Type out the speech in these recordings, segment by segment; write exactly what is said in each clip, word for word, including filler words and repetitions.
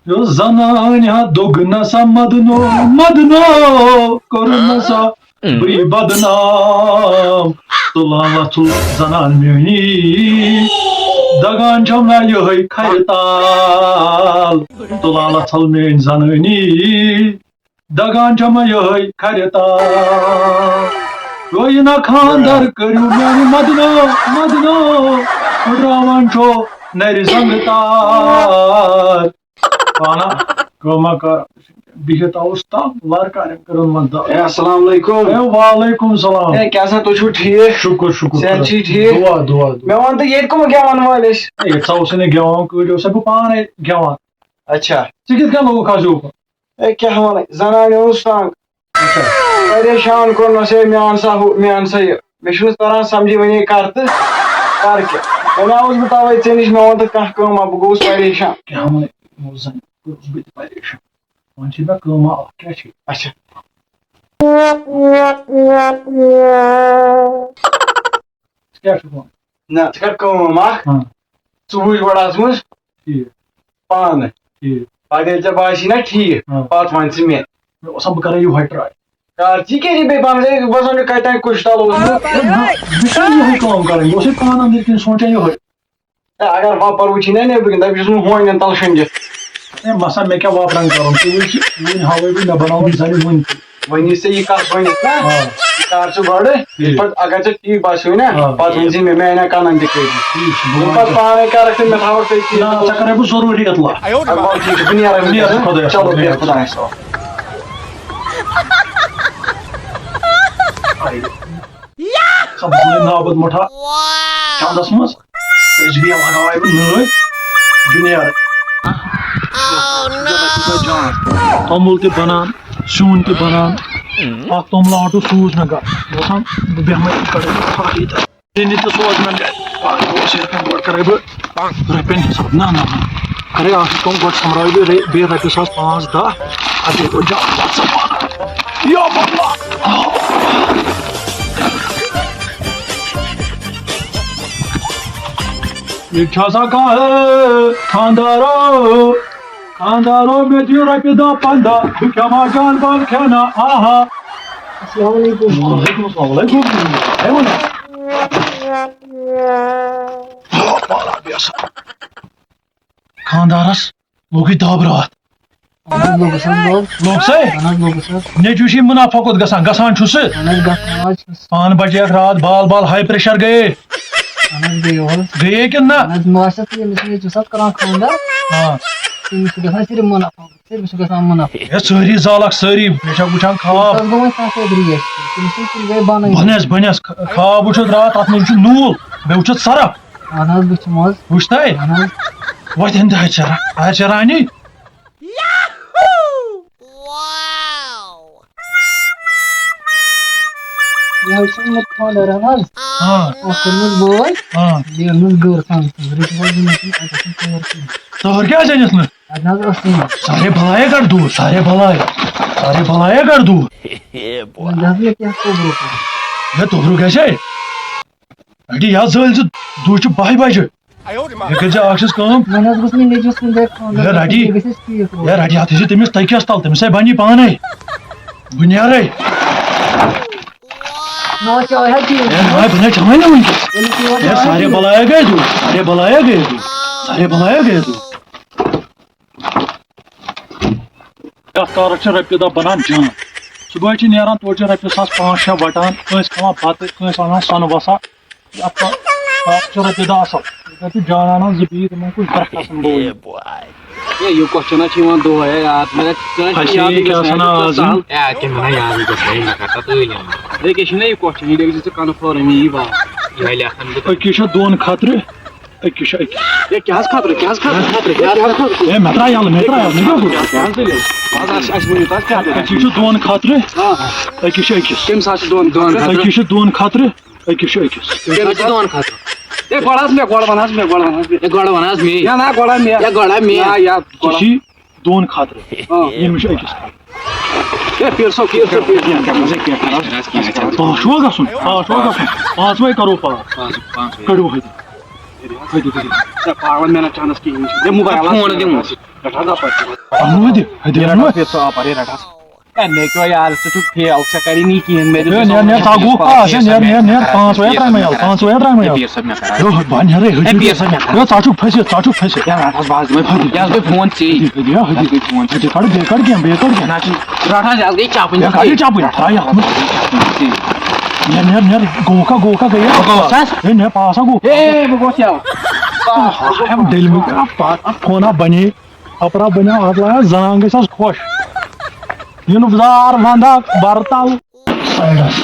یۄس زنانہِ ہا دوٚگ نہ سا مدنو، مدنو کوٚر نہ سا بٕے بدنام۔ تُلان لژھُل زنان میٲنی، دگان چھم نہ یِہوٚے کھرِ تال۔ تُلان لژھُل میٲنۍ زنٲنی، دگان چھم یِہوٚے کھرِ تال۔ گوٚو یہِ نہ خاندر کٔرِو میانہِ مدنو، مدنو، پھٕٹراوان چھو نرِ زنٛگہٕ تار۔ پانا کٲما کر، بِہِتھ آوُس تنگ، وارٕ کارٮ۪ن کٔرٕن وۄنۍ دَگ۔ اے، السلام علیکم۔ اے، وعلیکم السلام۔ اے، کیٛاہ سا، تُہۍ چھِو ٹھیٖک؟ شُکُر، شُکُر صحت خۄدایَس۔ چھِی ٹھیٖک؟ دُعا، دُعا، دُعا۔ مےٚ وَن تہٕ، ییٚتہِ کٕم گٮ۪وَن وٲلۍ ٲسۍ؟ اے، ییٚتہِ سا اوسُے نہٕ گٮ۪وَن کٲڑۍ، اوسَے بہٕ پانَے گٮ۪وان۔ اچھا۔ ژٕ کِتھ کٔنۍ لوگُکھ آز یوکُن؟ اے، کیٛاہ وَنَے، زنانہِ اوس تنگ۔ اچھا۔ پریشان کوٚرنس ہے میان سا ہُہ، میان سا یہِ۔ مےٚ چھُنہٕ تران سمجھی وۄنۍ یہِ کر تہٕ کر کیٛاہ۔ وۄنۍ آوُس بہٕ توے ژےٚ نِش، مےٚ ووٚن تہٕ کانٛہہ کٲما، بہٕ گوٚوُس پریشان۔ کیٛاہ وَنَے، یِمو زَن کوٚرُس بہٕ تہِ پریشان۔ وۄنۍ چھِ مےٚ کٲما اَکھ، کیٛاہ چھِ؟ اچھا۔ ژٕ کیٛاہ چھُکھ وَنان؟ نہ، ژٕ کر کٲم اکھ۔ ہاں۔ ژٕ وٕچھ گۄڈٕ اَتھ منٛز ٹھیٖک۔ پانہٕ۔ ٹھیٖک۔ پتہٕ ییٚلہِ ژےٚ باسی نہ ٹھیٖک، ہاں۔ پتہٕ وَن ژٕ مےٚ۔ مےٚ باسان بہٕ کرے یِہوٚے ٹراے۔ کر ژٕ کیٛازِ بیٚیہِ پانہٕ ژےٚ باسان چھُ کَتہِ تام کُش تَل اوسمُت؟ ہے نہ، مےٚ چھُنہٕ یِہوٚے کٲم کَرٕنۍ، بہٕ اوسُے پانہٕ أنٛدٕرۍ کِنۍ سونٛچان یِہوٚے۔ ہے، اگر وۄپَر وٕچھی نہ نیٚبرٕ کِنۍ، دَپہِ یہِ چھُس نہٕ ہونٮ۪ن تَل شۄنٛگِتھ۔ ہے، مَسا مےٚ کیٛاہ وۄپرَن کَرُن؟ ژٕ وٕچھ، وٕنۍ ہاوَے بہٕ، مےٚ بَناوَن زَنہِ وٕنۍ تہِ۔ وۄنۍ یہِ ژےٚ یہِ کَتھ ؤنِتھ نا، آ۔ یہِ کَر ژٕ گۄڈٕ، یہِ ٹھیٖک۔ پَتہٕ اگر ژےٚ ٹھیٖک باسیو نا، آ۔ پَتہٕ ؤنۍ زِ مےٚ، مےٚ اَنیا کَنَن تہِ کٔرِتھ۔ ٹھیٖک چھُ، بہٕ یِم وَنہٕ پَتہٕ ژےٚ۔ پانَے کَرَکھ تہٕ مےٚ تھاوَکھ تٔتی۔ نہ، ژےٚ کَرَے بہٕ ضروٗری اطلاع۔ اَدٕ وَلہٕ ٹھیٖک چھُ، بہٕ نیرَے بہٕ نیرٕ وٕنکیٚس۔ خۄدایَس چلو، حوالہٕ، بِہِو نیرٕ۔ خۄدایَس حوالہٕ۔ آے۔ سا بہٕ نابد مُٹھا چندس منٛز، تیٚلہِ چھِ بیٚیہِ لگاوان بہٕ نٲلۍ، بہٕ نیرٕ۔ توٚمُل تہِ بنان، سیُن تہِ بنان، اکھ توٚملہٕ آٹوٗ سوٗز مےٚ گرٕ۔ بہٕ وَسان، بہٕ بیٚہمَے یِتھ کَنۍ، بہٕ کھالہٕ ییٚتٮ۪تھ۔ بیٚنہِ تہِ سوز مےٚ گرِ، پَتہٕ اوس ییٚتہِ گۄڈٕ کَرَے بہٕ رۄپیَن حِساب۔ نہ، نہ، نہ۔ اَرے، اَکھ چھِ کٲم، گۄڈٕ سۄمبراوٕ بہٕ رے-، بیٚیہِ رۄپیہِ ساس پانٛژھ دَہ۔ اَدٕ یہِ گوٚو زیادٕ، وَتھ سا پانہٕ۔ یا بَبا۔ ییٚتہِ چھا آسان کانٛہہ، ہے، خانٛدارو؟ خانٛدارو، مےٚ دِیِو رۄپیہِ دَہ پنٛداہ، بہٕ کھٮ۪مہٕ ہا جان بان کھٮ۪نا، آہا۔ السلام علیکم۔ وعلیکم السلام، وعلیکم السلام۔ ہے، وَن۔ خانٛدارس لوٚگُے دب راتھ۔ اہن حظ، لوٚگُس حظ، لوٚگ۔ لوٚگ سا؟ اہن حظ، لوٚگُس حظ۔ نیٚچوٗ چھُے مُنافع کوٚت گژھان؟ گژھان چھُ سُہ۔ اہن حظ، گژھان حظ چھُس۔ پانہٕ بچیکھ راتھ بال بال، ہاے پریشر گٔیے۔ اہن حظ، گٔیو حظ۔ گٔیے کِنہٕ نہ؟ اہن حظ، مےٚ باسیٚو تُہۍ، ییٚمِس نیٚچوِس حظ کران خانٛدر۔ آ۔ تٔمِس چھُ گژھان صرف مُنافع، صرف چھُ گژھان مُنافع۔ ہے، سٲری زالکھ، سٲری، مےٚ چھا وٕچھان خواب۔ تٔمِس حظ گوٚو وۄنۍ سخ رِیش، تٔمِس چھُنہٕ تیٚلہِ گٔے بنٲنی۔ بنٮ۪س، بنٮ۪س، خ-، خواب وٕچھُتھ راتھ، تتھ منٛز وٕچھُتھ نوٗل، بیٚیہِ وٕچھُتھ سرف۔ اہن حظ، بہٕ چھُم حظ۔ وٕچھ تۄہہِ؟ اہن حظ۔ وۄتھ ہن تہِ ہَتہِ چرا، ہَتہِ چرا اَنی۔ یہِ حظ چھُ مےٚ خانٛدار، اہن حظ۔ ہاں۔ اَکھ کوٚرمُت بوے۔ ہاں۔ بیٚیہِ اوٚنمُت گٔر سان سٕنٛز۔ رٔٹِو حظ یِمَن کِنۍ اَتہِ آسَن تور کِنۍ۔ تٔہَر کیٛازِ أنِتھ نہٕ؟ اَتہِ نہ حظ ٲسٕے نہٕ۔ سارے بلایا کر دور، سارے بلایا۔ سارے بلایا کر دور۔ وۄنۍ حظ مےٚ کیٛاہ توٚبرُک کَرُن؟ ہے، توٚبرُک گژھِ ہے۔ اَڑِ یا زٲلۍ زٕ دُہچہِ باہہِ بجہِ۔ یہِ کٔرۍ زِ اکھ چیٖز کٲم۔ وۄنۍ حظ گوٚژھ مےٚ نیٚچوِس کُن جایہِ خانٛدر ہے، گژھُن، رَٹی۔ یہِ گژھِ اَسہِ ٹھیٖک روزُن۔ ہے، رَٹی، اَتھ تھٲیزِ تٔمِس تٔکیَس تَل، تٔمِس ہے بَنہِ پانَے۔ بہٕ نیرَے۔ نہ، چاے حظ چیٚیِو۔ ہے، نہ، بہٕ نَے چَمَے نہٕ وٕنکیٚس۔ ؤلِو چیٚیِو ہے، چاے سارے چیٚیِو۔ بلایا گٔے دوٗر، سارے بلایا گٔے دوٗر، سارے بلایا گٔے دوٗر۔ یَتھ کارَس چھِ رۄپیہِ دَہ بَنان جان۔ صُبحٲے چھِ نیران، تورٕ چھِ رۄپیہِ ساس پانٛژھ شےٚ وَٹان، کٲنٛسہِ کھٮ۪وان بَتہٕ، کٲنٛسہِ اَنان سۄنہٕ وَسا۔ یَتھ کا-، کارَس چھِ رۄپیہِ دَہ اَصٕل۔ ییٚتہِ چھِ جان اَنان زٕ بیٚیہِ، تِمَن کُس درٛکھ آسان بوٚڑ۔ ہے، یہِ question چھِ یِوان دۄہَے یاد، مگر ژٕ نہ چھِ اَسہِ یادٕے یہِ کیٛاہ گژھان، سَنا یہِ آز چھُ یِم؟ سہل۔ ہے، کیٛاہ وَنان، یاد گژھِ ہے نہ کَتھ، تُہۍ ؤنِو۔ یہِ کیٛاہ چھُنہ یہِ question، یہِ لیکھِ زِ ژٕ confirm یی با-، یِہوٚے لیکھَن بہٕ تۄہہِ۔ أکِس چھُ دۄن خٲطرٕ، أکِس چھُ أکِس۔ ہے، کیٛاہ حظ خٲطرٕ؟ کیٛاہ حظ خٲطرٕ؟ خٲطرٕ؟ کیٛاہ حظ خٲطرٕ؟ ہے، مےٚ ترٛاو یَلہٕ، مےٚ ترٛاو یَلہٕ، مےٚ کیٛاہ کوٚر؟ کیٛاہ حظ دٔلیٖل؟ اَز آسہِ اَسہِ ؤنِو تۄہہِ کیٛاہ دٔلیٖل؟ أکِس چھُ دۄن خٲطرٕ، آ۔ أکِس چھُ أکِس۔ کَمہِ ساتہٕ چھُ دۄن، دۄن خٲطرٕ؟ أکِس چھُ أکِس۔ کَمہِ ساتہٕ چھُ دۄن خٲطرٕ؟ ہے، گۄڈٕ حظ مےٚ، گۄڈٕ وَن حظ مےٚ، گۄڈٕ وَن حظ مےٚ۔ ہے، گۄڈٕ وَن حظ مے۔ یا نہ، گۄڈٕ مےٚ۔ یا گۄڈٕ مے۔ یا، یا، ژےٚ گۄڈٕ۔ چھُے دۄن خٲطرٕ۔ آ۔ ییٚمِس چھُ أکِس خٲطرٕ۔ ہے، پِر صٲب، پِر صٲب، پِر۔ کیٛاہ کَرٕ، کیٛاہ کَرٕ؟ پانٛژھ چھُوا گژھُن؟ پانٛژھ چھُوا گژھُن؟ پانٛژوَے کَرو پاس۔ پانٛژھ، پانٛژھ۔ کٔڑِو حظ۔ کٔڑِو، کٔڑِو۔ ہے، پاوَر مینَس چانَس کِہیٖنۍ چھُنہٕ۔ ہے، موبایل فون دِمو۔ رٹھ حظ اپٲرۍ۔ اَنُن دِ، ہدی یہِ رٹھ اَنُن۔ حظ، یہِ ژٕ اپٲرۍ، یہِ رٹھ حظ۔ ہے، مےٚ کیٛاہ یار، ژٕ چھُکھ فیل، ژےٚ کَرِ نہٕ یہِ کِہیٖنۍ، مےٚ دیُت ہے، نیر، نیر، ژٕ ہا گوٚو پاس، ہے، نیر، نیر، نیر، پانٛژھ وَے ترٛاوِ مےٚ یَلہٕ، پانٛژھ وَے ترٛاوِ مےٚ یَلہٕ۔ ہے، پیٖر صٲب، مےٚ کَر۔ ہے، ہدی۔ ہے، پیٖر صٲب، مےٚ کَر۔ ہے، ژٕ ہا چھُکھ پھٔسِتھ، ژٕ ہا چھُکھ پھٔسِتھ۔ یَلہٕ رَٹھ حظ، بہٕ حظ دِمَے فٲیدٕ۔ یَلہٕ گٔے فون ژےٚ۔ ہدی، ہدی، ہدی۔ یَلہٕ گٔے فون۔ ہدی، کَڑ بیٚیہِ، کَڑ کینٛہہ، بیٚیہِ کَڑ کینٛہہ۔ نہ، ژٕ رَٹھ حظ، یَلہٕ گٔے چَپٕنۍ۔ ہے، کَڑ یہِ چَپٕنۍ، ترٛاو یَتھ منٛز۔ نیر، نیر، نیر، گوٚو کھا، گوٚو کھا، گٔیے؟ بہٕ گوٚوُس حظ۔ ہے، نیر، پاس ہا گوٚو۔ ہے، بہٕ گوٚوُس یَلہٕ۔ ہے، ڈیٚلہِ منٛز کَر پَتھ، اَتھ فون ہا بَنے۔ اپرا بنیو اتھ لایق، زنان گژھِ آسٕنۍ خۄش۔ یِنہٕ زار وندا برتل۔ سایڈس۔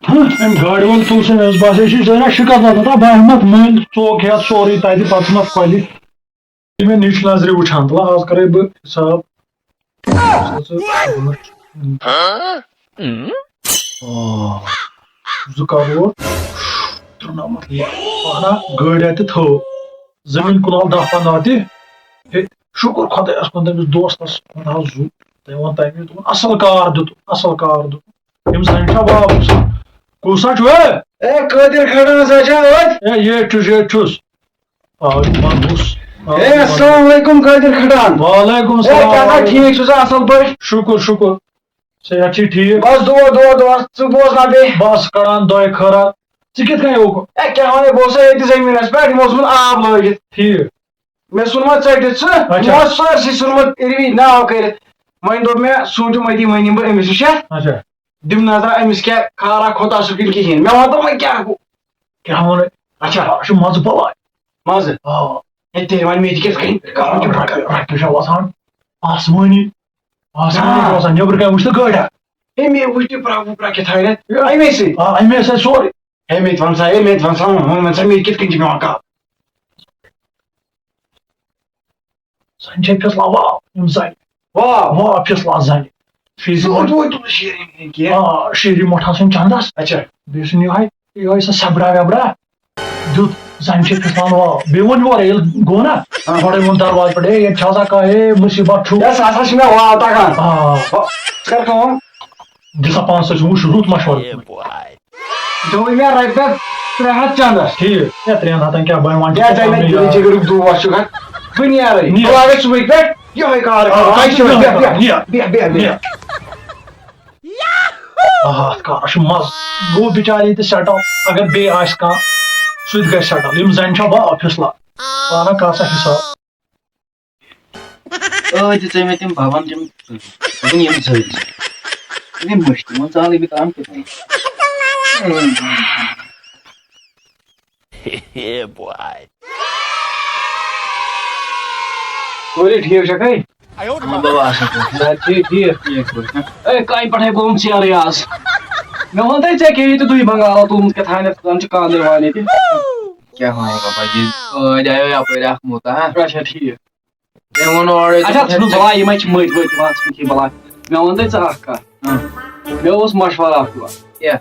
ہہ، أمۍ گاڑِ وول تُل سُہ، مےٚ اوس باسان، یہِ چھُ ذرا شِکَس لگان، دَپان، بہٕ ہٮ۪مَتھ مٔلۍ، ژوک ہٮ۪تھ سورُے تَتہِ، پَتہٕ ژھٕنَتھ کۄلہِ۔ مےٚ نِچ نظرِ وٕچھان، تُلان آز کَرَے بہٕ حساب۔ آ، زٕ کَرور ترُنَمَتھ لَچھ۔ اَہنا، گٲڑۍ اَتہِ تھٲو۔ زٔمیٖن کنال دَہ پنٛداہ تہِ۔ ہے، شُکُر خۄدایَس کُن، تٔمِس دوستَس ووٚن حظ زُو۔ تٔمۍ ووٚن تَمہِ وِزِ، دوٚپُن، "اَصٕل کار دیُتُکھ، اَصٕل کار دیُتُکھ۔ یِم زَنہِ چھا واپَس؟ کُس ہا چھُ ہے؟" اے، قٲدِر کھٹان سا چھا أتھۍ؟ اے، ییٚتہِ چھُس، ییٚتہِ چھُس۔ آ، یہِ وَن بوس۔ آ، ہے، یہِ وَن۔ السلام علیکم، قٲدِر کھٹان۔ وعلیکم ہے، السلام۔ کیٛاہ سا ٹھیٖک چھُ سا؟ اَصٕل پٲٹھۍ؟ شُکُر، شُکُر۔ صحت چھِ ٹھیٖک؟ بس دُعا، دُعا، دُعا۔ ژٕ بوزناو بیٚیہِ۔ بس کڑان دۄے خٲرا۔ ژٕ کِتھ کٔنۍ ہوکھ؟ ہے، کیٛاہ وَنَے، بہٕ اوسُس ییٚتہِ زٔمیٖنَس پٮ۪ٹھ، یِمو اوس ووٚن آب لٲگِتھ۔ ٹھیٖک۔ مےٚ ژھُن وۄنۍ ژٔٹِتھ سُہ، اچھا۔ یِمو اوس سٲرسٕے ژھُنمُت اِروِج ناو کٔرِتھ۔ وۄنۍ دوٚپ مےٚ، سوٗنٛچُم أتی، وۄنۍ یِمہٕ بہٕ أمِس نِش، ہہ؟ اچھا۔ دِمہٕ نظرا أمِس کیٛاہ خارا کھوٚت اَصٕل کِنہٕ کِہیٖنۍ۔ مےٚ وَن تہٕ وۄنۍ کیٛاہ گوٚو؟ کیٛاہ وَنَے؟ اچھا۔ اَتھ چھُ مَزٕ بَلاے۔ مَزٕ؟ آ۔ ہے، تیٚلہِ وَن مےٚ تہِ کِتھ کٔنۍ؟ کَرُن چھُ رۄپیہِ، رۄپیہِ چھِ وَسان آسمٲنی۔ آسمٲنی چھِ آ۔ وَسان، نیٚبرٕ کَنہِ وٕچھ تہٕ گٲڑۍ ہا۔ ہے، مےٚ وٕچھ تہِ پرٛاوُن پرٛا کیٛاہ تھانٮ۪تھ۔ اَمے سۭتۍ۔ آ، اَمے سۭتۍ سورُے۔ ہے، مےٚ تہِ وَن سا، ہے، مےٚ تہِ وَن سا، وَن، وَن سا، مےٚ کِتھ کٔنۍ چھِ پٮ۪وان کَرُن؟ زَنہِ چھےٚ فِصلان واو، یِم زَنہِ۔ واو۔ واو فِصلان زَنہِ۔ فِصلان۔ سُہ ووت نہٕ شیٖرِنۍ کینٛہہ۔ آ، شیٖرِنۍ مۄٹھ آسان چَندَس۔ اچھا۔ بیٚیہِ چھُنہٕ یِہوٚے، یِہوٚے سُہ سَبرا وٮ۪برا۔ دیُت زَنہِ چھےٚ فِصلان واو۔ بیٚیہِ ووٚن یورَے، ییٚلہِ گوٚو نا، آ۔ گۄڈَے ووٚن دروازٕ پٮ۪ٹھ، "ہے، ییٚتہِ چھا آسان کانٛہہ؟ ہے، مُصیٖبت چھُ۔" یَس، ہسا چھِ مےٚ واو تَگان۔ آ۔ ہُہ، ژٕ کَر کٲم۔ دِ سا پانَس سۭتۍ، وٕچھ رُت مَشوَرٕ۔ دوٚپُے مےٚ رۄپیہِ ترٛےٚ ہَتھ چَندَس۔ ٹھیٖک۔ ہے، ترٛٮ۪ن ہَتَن کیٛاہ بَنہِ وۄنۍ؟ ہے، ژےٚ مےٚ دِلہِ جِگرُک دُعا چھُکھ، بہٕ نیرَے۔ نیر۔ بہٕ لاگَے صُبحٕکۍ پٮ۪ٹھ یِہوٚے کار آ، کَرُن۔ آ، تۄہہِ چھُو، نیر، بیٚہہ، بیٚہہ، نیر، بیٚہہ، بیٚہہ، بیٚہہ۔ نیر۔ آ، اَتھ کارَس چھُ مَزٕ۔ گوٚو بِچارٕ ییٚتہِ سٮ۪ٹٕل، اگر بیٚیہِ آسہِ کانٛہہ، سُہ تہِ گژھِ سٮ۪ٹٕل۔ یِم زَنہِ چھےٚ با فِصلان۔ پانہ کر سا حِساب۔ ٲدۍ دِژے مےٚ تٔمۍ بَبَن تِم، دوٚپُن، "یِم زٲلۍ زِ۔ یِم مٔشتٕے، وۄنۍ زالٕے بہٕ تام کِتھ کٔنۍ؟" Yeah, boy. سورُے ٹھیٖک چھا کھَے؟ اَہَن بَبا، اَصٕل پٲٹھۍ۔ صحت ٹھیٖک، ٹھیٖک؟ ٹھیٖک پٲٹھۍ۔ اے، کامہِ پٮ۪ٹھَے گوٚوُم ژیرٕے آز۔ مےٚ وَن تہٕ ژےٚ کیٛاہ ییٚتہِ دُے بنگالا تُلمُت کیٛاہ تھانٮ۪تھ، زَن چھُ کانٛدٕر وانہِ ییٚتہِ۔ کیٛاہ وَنہٕ بَبا، یہِ ٲدۍ آیو یَپٲرۍ اَکھ موٗتاہ۔ اچھا، ٹھیٖک۔ تٔمۍ ووٚن اورَے، اچھا، دوٚپُن، ژھٕنُس بَلاے، یِمَے چھِ مٔتۍ ؤتۍ یِوان، ژھٕنُکھ یہِ بَلاے۔ مےٚ وَن تہٕ ژٕ اَکھ کَتھ۔ ہاں۔ مےٚ اوس مَشوَرٕ اَکھ یِوان۔ کیٛاہ؟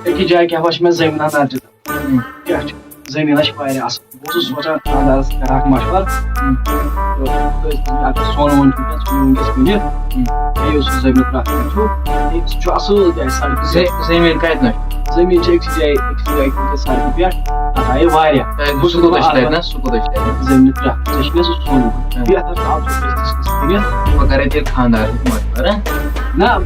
أکِس جایہِ کیٛاہ وَ چھِ مےٚ زٔمیٖنَس نَتہٕ دِتھ۔ ہُم۔ کیٛاہ چھُ؟ زٔمیٖنَس چھِ واریاہ اَصٕل۔ بہٕ اوسُس سونٛچان خانٛدارَس کَرٕ اَکھ مَشوَرٕ۔ ہُم۔ تہٕ تُہۍ اگر سۄن وۄن چھُو کینٛہہ، ژھٕنِو وٕنکیٚس کٕنِتھ۔ ہُم۔ بیٚیہِ یُس یہِ زٔمیٖن پرٛٮ۪تھ کانٛہہ چھُ، یہِ چھُ اَصٕل جایہِ سڑکہِ پٮ۪ٹھ۔ زٔ-، زٔمیٖن کَتہِ نَس چھُ؟ زٔمیٖن چھِ أکسٕے جایہِ، أکسٕے جایہِ کٕنِتھ سڑکہِ پٮ۪ٹھ۔ تَتھ آیہِ واریاہ۔ تۄہہِ بہٕ سُہ کوٗتاہ چھُ تَتہِ نَس؟ سُہ کوٗتاہ چھُ تَتہِ نَس؟ زٔمیٖن پرٛٮ۪تھ، ژےٚ چھُ مےٚ سُہ سۄن۔ ہُم۔ بہتر چھُ آز چھُ أسۍ ڈِسکس کٕنِتھ۔ بہٕ کَرَے تیٚلہِ خانٛدارَس سۭتۍ مَشوَرٕ۔ نہ،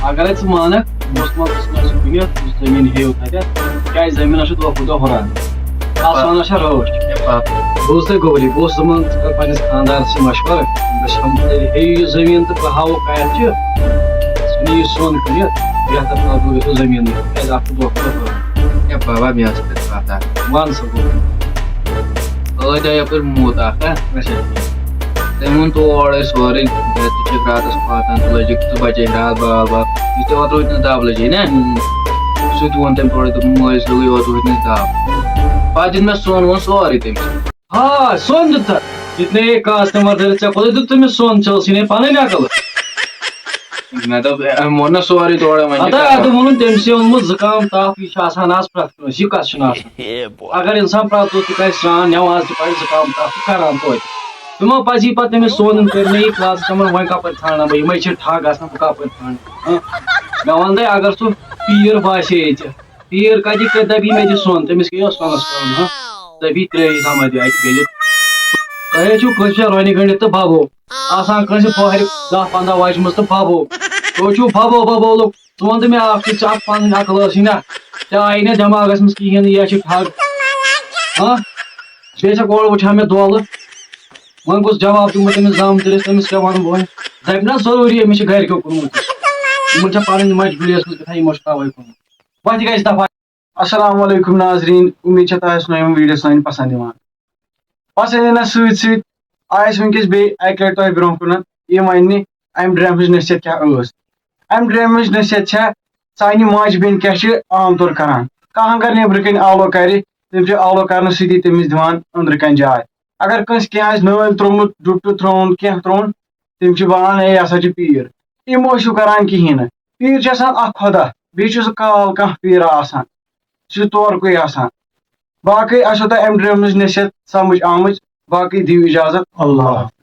اگرے ژٕ مانکھ، بہٕ اوسُس دَپان، بہٕ ژھٕنہٕ سُہ کٕنِتھ، یُس زٔمیٖن ہیٚیِو تَتٮ۪تھ، کیٛازِ زٔمیٖنَس چھُ دۄہ کھۄتہٕ دۄہ ہُران۔ آسمانَس چھےٚ رٲچھ۔ ہے پاپہٕ۔ بہٕ اوسُس تۄہہِ گوٚبری، بہٕ اوسُس دَپان، ژٕ کَر پنٛنِس خانٛدارَس سۭتۍ مَشوَرٕ، أسۍ ہٮ۪مو تیٚلہِ، ہیٚیِو یہِ زٔمیٖن تہٕ بہٕ ہاوو کَتٮ۪تھ چھِ، ژٕ نِیِو سۄن کٕنِتھ، بہتر پَتہٕ گوٚو گژھِ زٔمیٖنٕے، کیٛازِ اَتھ چھُ دۄہ کھۄتہٕ دۄہ ہُران۔ ہے بابا، مےٚ ٲس تۄہہِ کَتھ اَکھ، وَن سا گوٚبری۔ ٲدۍ آو یَپٲرۍ موٗت اَکھ، ہا؟ اچھا۔ تٔمۍ ووٚن تورٕ سورُے، گرِ تہِ چھِکھ راتَس واتان تہٕ لٔجِکھ ژٕ بَچے راتھ بال بال۔ یُس تۄہہِ اوترٕ وٕنکیٚنَس دَب لٔجے نا؟ ہُم۔ سُہ تہِ ووٚن تٔمۍ تورٕ، دوٚپُن، "مٲلۍ صٲبٕے اوترٕ وٕنکیٚنَس دَب۔" پَتہٕ دیُت مےٚ سۄن وۄن سورُے تٔمِس۔ آ، سۄن دیُت تَتھ۔ یہِ تہِ نَے کاسٹمَر دٔرِتھ ژےٚ کوٚرُے دیُت تٔمِس سۄن، ژےٚ ٲسٕے نَے پَنٕنۍ عقل۔ مےٚ دوٚپ، أمۍ ووٚن نہ سورُے تورٕ، وۄنۍ کیٛاہ ہَتہ، کَرو؟ دوٚپُن تٔمۍ سٕے اوٚنمُت زُکام تَپھ، یہِ چھُ آسان آز پرٛٮ۪تھ کٲنٛسہِ، یہِ کَس چھُنہٕ آسان؟ اگر انسان پرٛٮ۪تھ دۄہ تہِ کرِ سرٛان، نٮ۪ماز تہِ پرِ، زُکام تَپھ چھُ کران توتہِ۔ تِمو پَزی پَتہٕ تٔمِس سونُن کٔرۍ مےٚ یہِ کَتھ، ژٕ وَن وۄنۍ کَپٲرۍ ژھانٛڈَن بہٕ، یِمَے چھِ ٹھَگ آسان، بہٕ کَپٲرۍ ژھانٛڈٕ؟ ہہ؟ مےٚ وَن تہٕ، اگر سُہ پیٖر باسے ژےٚ، پیٖر کَتہِ کَتہِ دَپی مےٚ دِ سۄن، تٔمِس کیٛاہ اوس سۄنَس کَرُن، ہہ؟ دَپی ترٛٲیِو سا مَتہِ اَتہِ گٔنٛڈِتھ۔ تۄہہِ حظ چھُو کٲنٛسہِ پٮ۪ٹھ رۄنہِ گٔنٛڈِتھ تہٕ بَبو۔ آسان کٲنٛسہِ پۄہرِ دَہ پنٛداہ وَچمٕژ تہٕ بَبو۔ تُہۍ چھِو بَبو بَبو لُکھ۔ ژٕ وَن تہٕ مےٚ اَکھ چیٖز، ژےٚ اَتھ پَنٕنۍ عقل ٲسٕے نا؟ ژےٚ آیی نہٕ دٮ۪ماغَس منٛز کِہیٖنۍ، یہِ چھِ ٹھگ۔ ہاں؟ بیٚیہِ چھَکھ اورٕ وٕچھان مےٚ دولہٕ۔ وۄنۍ گوٚژھ جواب دیُن تٔمِس زامتٕرِس، تٔمِس کیٛاہ وَنہٕ بہٕ وۄنۍ؟ دَپہِ نا ضروٗری أمِس چھِ گَرِکیو کوٚرمُت۔ یِمَن چھےٚ پَنٕنۍ مجبوٗری ٲسمٕژ گژھان، یِمو چھُ تَوَے کوٚرمُت۔ وۄتھ یہِ گژھِ دَفعہ۔ السلام علیکم ناظرین، امید چھےٚ تۄہہِ آسہِ سٲنۍ یِم ویڈیو سٲنۍ پسند یِوان۔ بس یِنہٕ سۭتۍ سۭتۍ آیہِ أسۍ وٕنکیٚس بیٚیہِ اکہِ لٹہِ تۄہہِ برونٛہہ کُنن یہِ وننہِ، امہِ ڈرامہٕچ نصیحت کیٛاہ ٲس۔ امہِ ڈرامہٕچ نصیحت چھےٚ، سانہِ ماجہِ بیٚنہِ کیٛاہ چھِ عام طور کران۔ کانٛہہ اگر نیٚبرٕ کنہِ آلو کرِ، تِم چھِ آلو کرنہٕ سۭتی تٔمِس دِوان أنٛدرٕ کنہِ جاے۔ اگر کٲنٛسہِ کینٛہہ آسہِ نٲلۍ تروومُت، ڈُپٹہٕ تروومُت، کینٛہہ ترووُن، تِم چھِ ونان، ہے، یہِ ہسا چھُ پیٖر۔ یِم ٲسِو کران کِہیٖنۍ نہٕ۔ پیٖر چھِ آسان اکھ خۄدا، بیٚیہِ چھُ سُہ کال کانٛہہ پیٖرا آسان، سُہ چھُ تورکُے آسان۔ باقٕے آسیو تۄہہِ امہِ ڈرامٕچ نصیحت سمجھ آمٕژ۔ باقٕے دِیِو اجازت۔ اللہ حافظ۔